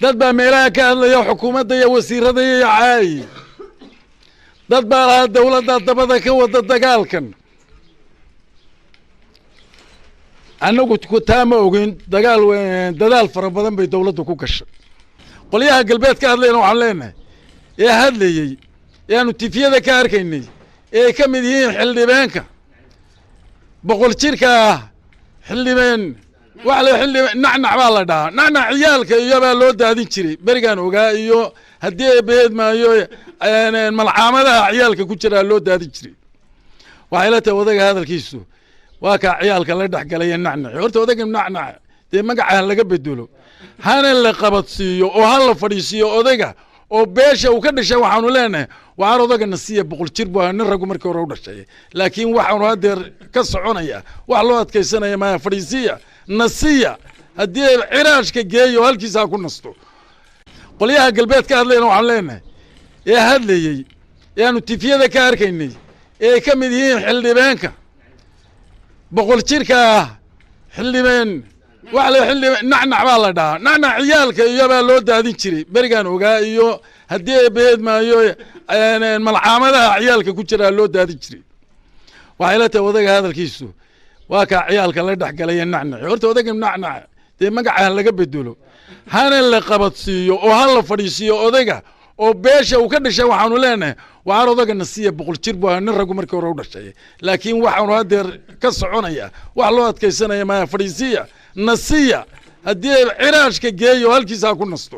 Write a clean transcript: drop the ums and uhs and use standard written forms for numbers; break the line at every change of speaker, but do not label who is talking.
Dad baa meelaha ka hadlaya xukuumadda iyo wasiirada iyo caayi, dad baa lahaa dawladda dabada ka wada dagaalkan. Annagu taa ma ogin. Dagaal dadaal fara badan bay dawladdu ku gashay. Qolyaha galbeed ka hadlayna waxaan leenahay ee hadlayey ee aanu tifiyada ka arkaynay ee ay ka mid yihiin xildhibeenka 100 jirka ah, xildhibeen waxa la xildhibeen nacnac baa la dhahaa, nacnac ciyaalka iyo baa loo daadin jiray berigaan ogaa, iyo haddii ay beed maayo malcaamadaha ciyaalka ku jiraa loo daadin jiray. Waxay la tahay odaga hadalkiisu waa kaa ciyaalka la dhex galaya nacnac. Horta odaga nacnac dee magaca ha laga bedelo, hana la qabadsiiyo oo ha la fadhiisiiyo odayga oo beesha uu ka dhashay. Waxaanu leenahay waxaan odaga nasiya, 100 jir bu ahaa nin raggu markii hore u dhashay, laakiin waxaanu haddeer ka soconaya wax loo adkaysanaya maya. Fadhiisiya, nasiya, haddii ciraashka geeyo halkiisa ha ku nasto. Qolyaha galbeed ka hadlayna waxaan leenahay ee hadlayey ee aanu tifiyada ka arkaynay ee ay ka mid yihiin xildhibeenka 100 jirka ah, xildhibeen waxa la xildhibeen nacnac baa la dhahaa, nacnac ciyaalka iyo baa loo daadin jiray berigaan ogaa, iyo haddii ay beed maayo malcaamadaha ciyaalka ku jiraa loo daadin jiray. Waxay la tahay odaga hadalkiisu waa kaa ciyaalka la dhex galaya nacnac. Horta odaga nacnac dee magaca ha laga bedelo, hana la qabadsiiyo oo ha la fadhiisiiyo odayga oo beesha uu ka dhashay. Waxaanu leenahay waxaan odaga nasiya, 100 jir bu ahaa nin raggu markii hore u dhashay, laakiin waxaanu haddeer ka soconaya wax loo adkaysanaya maya. Fadhiisiya, nasiya, haddii ciraashka geeyo halkiisa ha ku nasto.